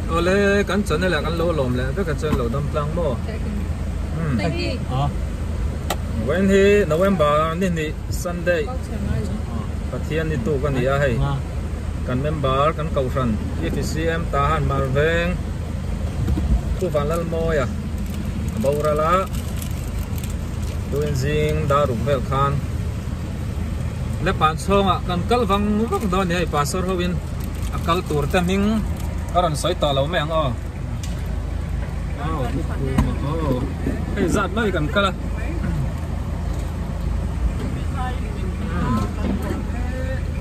Awle kan channel ah kan lo lawm leh vek a chuan lo dam tlang maw? Vawiin hi November ni hnih Sunday Pathian ni tuk a ni a hei kan member kan kohhran EFCM Tahan Marveng Pu Vanlalmawia a boral a tuin zing dar ruk vel khan le pan chhawngah kan kal vang vang dawn a ni hei pastor ho in a kal tur te hming a rawn sawi tawh lo mai ang aw aw aw hei zat mai kan kal a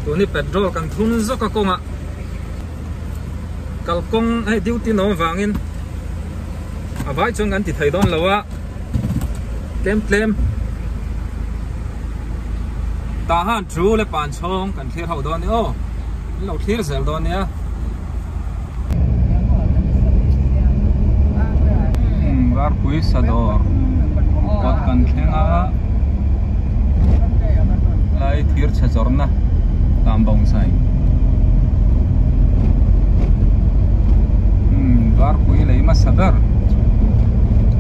tuni petrol kan thun zawk a kawngah kalkawng hei duty nawm vangin a vai chuan kan ti thei dawn lo a tlem tlem tah han thu le pan chhawng kan thlir ho dawn a ni aw min lo thlir zel dawn nia. Varpui sadawr kawt kan thleng a lai thir chhe zawrhna tam bawngsain Varpui lei hmasa ber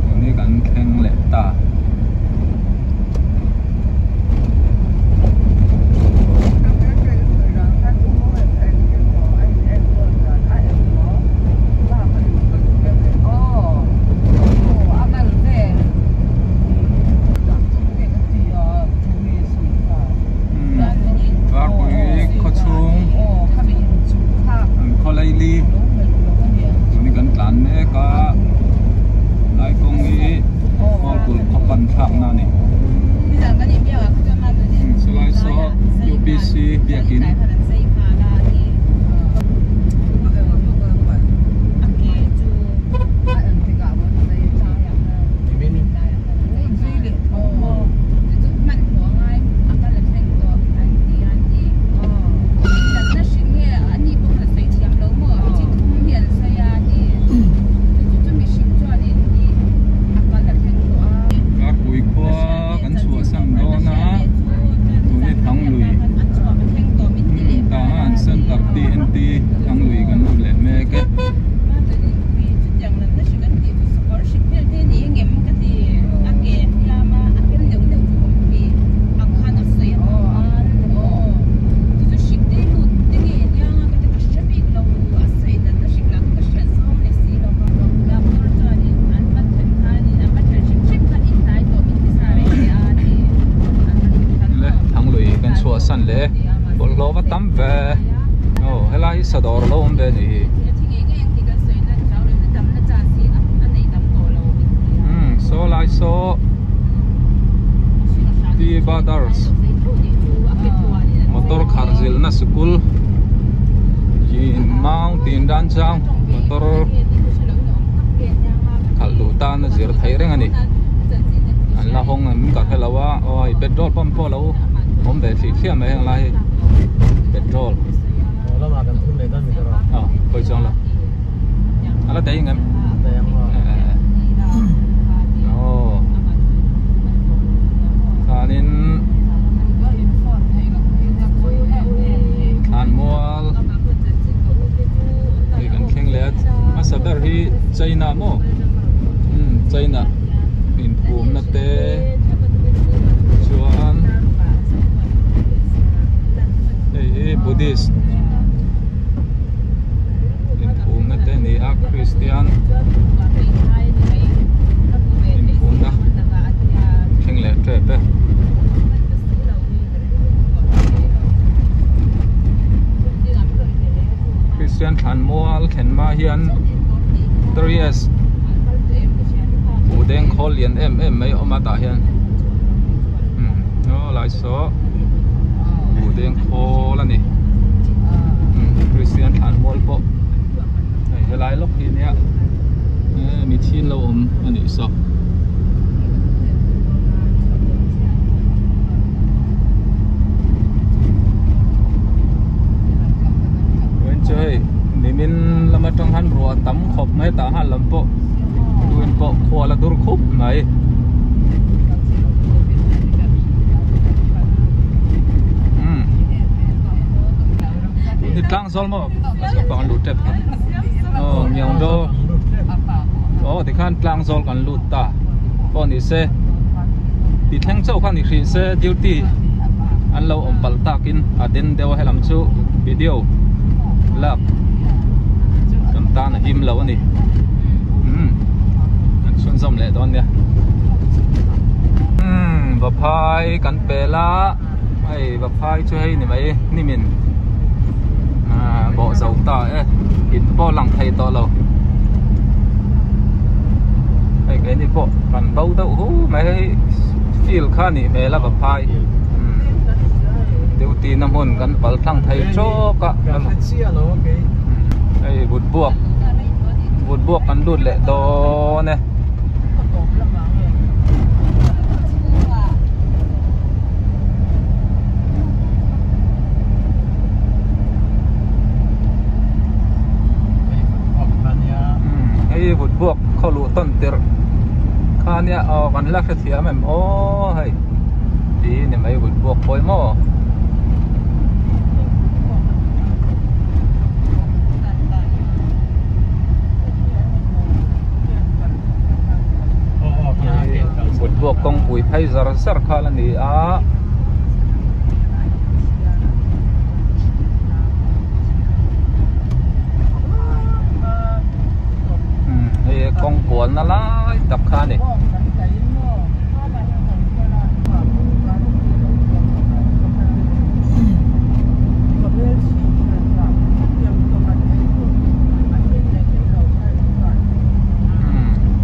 tuni kan thleng leh ta. Varpui khaw chhung an khaw laili tuni kan tlan mek a lai kawng hi Kawlkulh khaw pan thlakna a ni chulai saw U_P_C biakin. Karpui khua kan chhuahsan dawn a tuni Thanglui Tahan Center TNT Thanglui kan lut leh mek e. Le Thanglui kan chhuahsan leh bawlhhlawh va tam ve aw helai hi sadawr a lo awm ve a nih hi. Umm saw lai saw T Brothers motor khar zilhna sikul in mountain dan chang motor khalh duh tan a zir theih reng a ni an la hawng em ka hrelo a aw hei petrol pump pawh a lo awm ve thlih thliah mai heng lai hi petrol. Aw pawi chuang lo a la daih ang em aw chuanin thlanmual hei kan thleng leh a hmasa ber hi China maw umm China inphumna te chuan hei hi Buddhist. Inphumna te a ni a Kristian inphumna thleng leh tep e. Kristian thlan mual thlen hma hian 3S buhdeng khawl lian em em mai a awm a tah hian aw lai saw buhdeng khawl a ni. Kristian thlan mual pawh hei helai lawk hi nia mi thin lo awm a nih saw. Vawiin chu hei nimin lam atang khan ruah a tam khawp mai tah han lam pawh tuin pawh khual a dur khup mai. Ni tlang zawl maw a chhuk pang an luh tep kha aw ngiang do tikhan tlang zawl kan lut ta pawh ni se ti thleng chauh kha ni hrih se duty an lo awm palh takin a den deuh a helam chu video lak kan tan a him lo a ni umm kan chhunzawm leh dawn nia umm vaphai kan pel a hei vaphai chu hei ni mai hnimin ah bawh zo ta e in pawh lang thei tawh lo hei keini pawh kan bo deuh hu mai hei field kha a nih hmel a vaphai duty na hmun kan pal thlang thei tawk a hei vut buak vut buak kan lut leh dawn e. Hei vut buak khaw luh tawn tirh kha nia aw kan la hrethiam em aw hei ti ni mai vut buak pawh maw. Vut buak kawngpui phei zar zar kha la ni a. Hei kawng kualna lai tak kha a ni.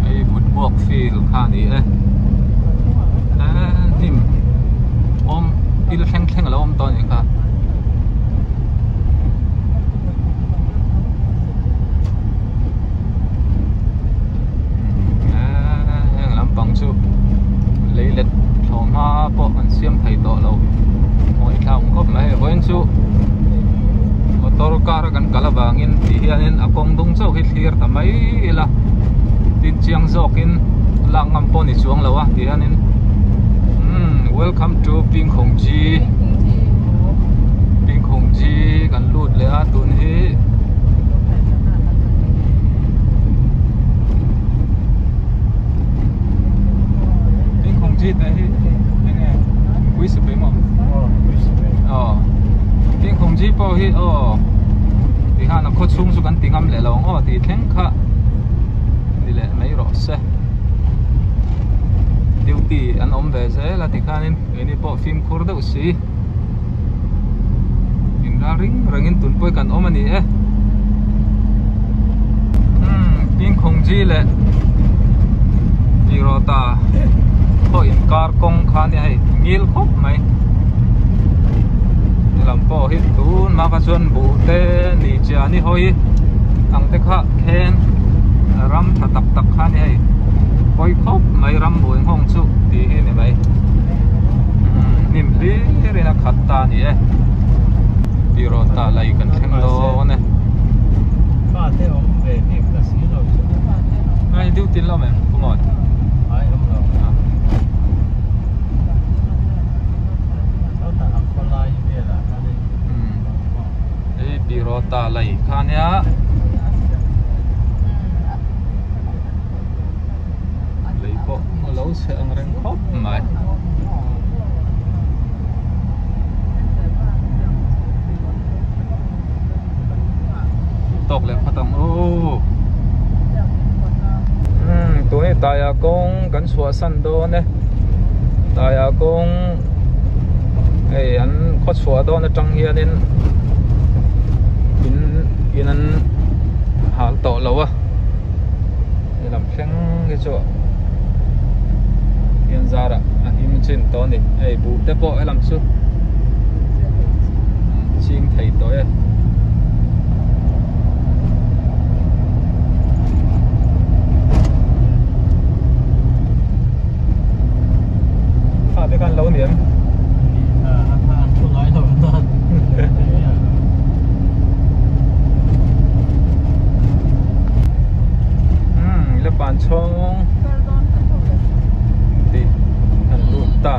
Hei vut buak field kha a ni e. Hnim awm thil thleng thleng a lo awm tawh a nih kha. Heng lampang chu lei let thlawh hma pawh an siam thei tawh lo ngawi thlak awm khawp mai vawiin chu motor car a kan kal avangin ti hianin a kawng dung chauh hi thlir ta mai ila tin chiang zawkin lak ngam pawh ni chuang lo a ti hianin umm welcome to Pingkhawngji Pingkhawngji kan lut leh a tun hi. Pingkhawngji te hi enge pui sipai maw aw Pingkhawngji pawh hi aw tihian a khaw chhung chu kan ti ngam leh lo ang aw tih thleng kha ni leh mai rawh se duty an awm ve zel a tikhanin keini pawh fimkhur deuh si. Inral ring rengin tun pawh hi kan awm a ni e. Umm Pingkhawngji leh Tirota pawh inkar kawng kha a nia hei ngil khawp mai. Helam pawh hi tun hma kha chuan buh te ni chiah ni hawi ang te kha khen ram tha tak tak kha a ni hei pawi khawp mai ram buai nghawng chu tih hi a ni mai. Hnim hlir in a khat ta a ni e Tirota lei kan thleng dawn e. Fate awm ve bik ta si lo chu. Ai duty lo em Pu Mawi? Ai awm lo. Chutah a khawlai velah khan in. Hei Tirota lei kha nia. Lei pawh a lo chhe ang reng khawp mai. Tawk leh phawt ang aw. Umm tuni taia kawng kan chhuahsan dawn e. Taia kawng hei an khaw chhuah dawn atang hianin in in an hal tawh lo a. He lam thleng hi chu hian zarah a him chin tawh a ni hei buh te pawh helam chu ching thei tawh e. Kha te khan lo ni em? Umm le pan chhawng tih an lut ta.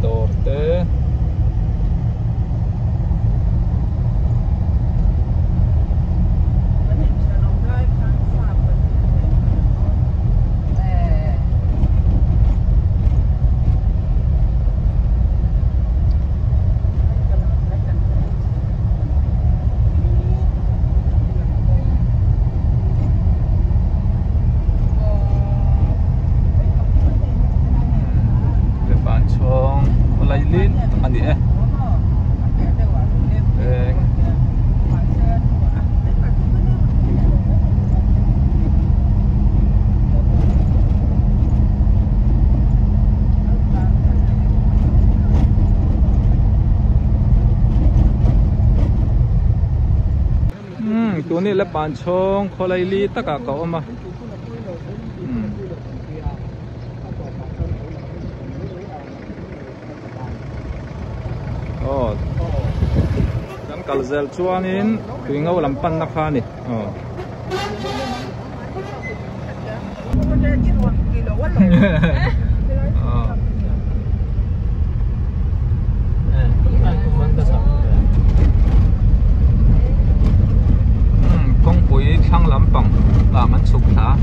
Dawr te. Ban chhawng khawlai lit tak a ni e. Eng. Umm tuni la pan chhawng khawlai li takah ka awm a. Umm. Aw kan kal zel chuanin tui ngo lam panna kha a ni aw. Kawngpui thlang lampang ah an chhuk thla a.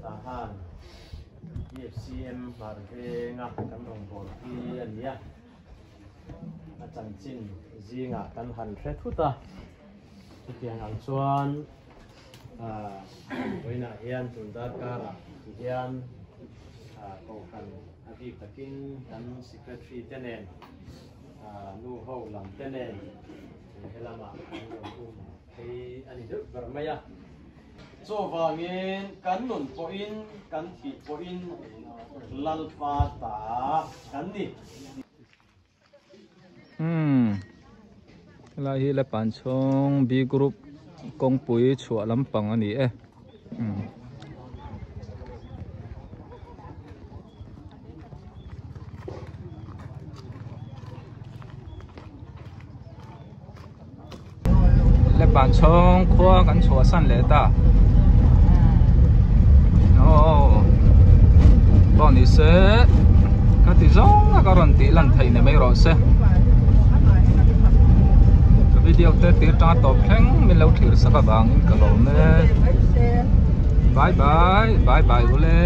Tahan BFCM hmar venga kan rawngbâwl hi a ni a, a chanchin zingah kan han hre thut a, chutiang ang chuan ah vawiinah hian tun darkarah ti hian ah kohhran a bik takin kan secretary te nen ah nu ho lam te nen he lamah kan rawn um phei a ni deuh ber mai a. Chuvangin kan nun pawhin kan thih pawhin Lalpa ta kan ni. Umm helai hi la pan chhawng B group kawngpui chhuah lampang a ni e umm. Le ban chhawng khua kan chhuah san leh ta aw pawh ni se ka ti zawng a ka rawn tih lan theih ni mai rawh se ka video te tir tanga tawp thleng min lo thlir sak avangin ka lawm e bye bye bye bye ule.